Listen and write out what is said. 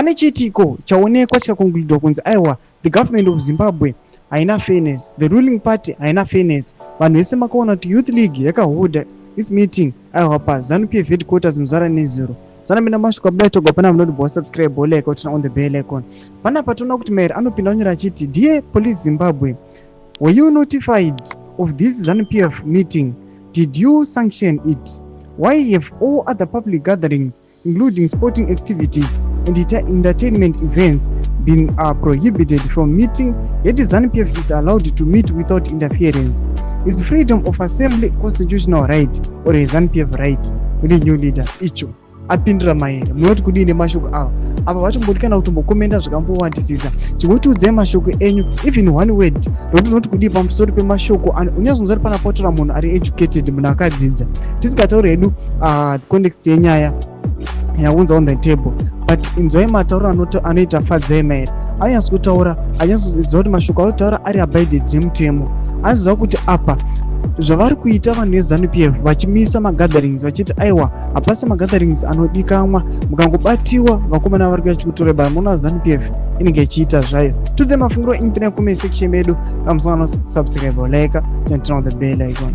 Pane chiitiko chaonekwa chikaconcludwa kunzi aiwa, the government of Zimbabwe haina fairness, the ruling party haina fairness. Vanhu vese makaona kuti Youth League yakaholda its meeting, aiwa, paZANU PF headquarters muzvara nezuro. Sanapinda mashoko abuda togwa pana munoti bo subscribe, bo like, turn on the bell icon. Panapa toona kuti Mahere anopinda onyora achiti, "Dear Police Zimbabwe, were you notified of this ZANU PF meeting? Did you sanction it? Why have all other public gatherings, including sporting activities and entertainment events, been prohibited from meeting, yet ZANU-PF is allowed to meet without interference? Is freedom of assembly constitutional right or a ZANU-PF right?" Kune new leader icho apindura Mahere. Munoti kudini mashoko ava? Apa vatombodi kana kutombokomenda zvakambowandisisa. Chingotiudzai mashoko enyu, even one word, rokuti unoti kudii pamusoro pemashoko. Unyazonzwa kuti panapotora munhu ari educated, munhu akadzidza. Tisingatauri hedu context yenyaya yaunza on the table, but inzwai matauro anoita Fadzai Mahere. Anyatsi kutaura, anyatsoziva kuti mashoko aotaura ari abided nemutemo. Anoziva kuti apa zvavari kuita vanhu veZANU PF vachimisa magatherings, vachiti aiwa, hapasi magatherings anodikanwa, mukangobatiwa vakomana vari kuya chikutora bara. Muona ZANU PF inenge ichiita zvayo. Tudze mafungiro enyu pina comment section medu. Kamusangano, subscribe, like, turn on the bell icon.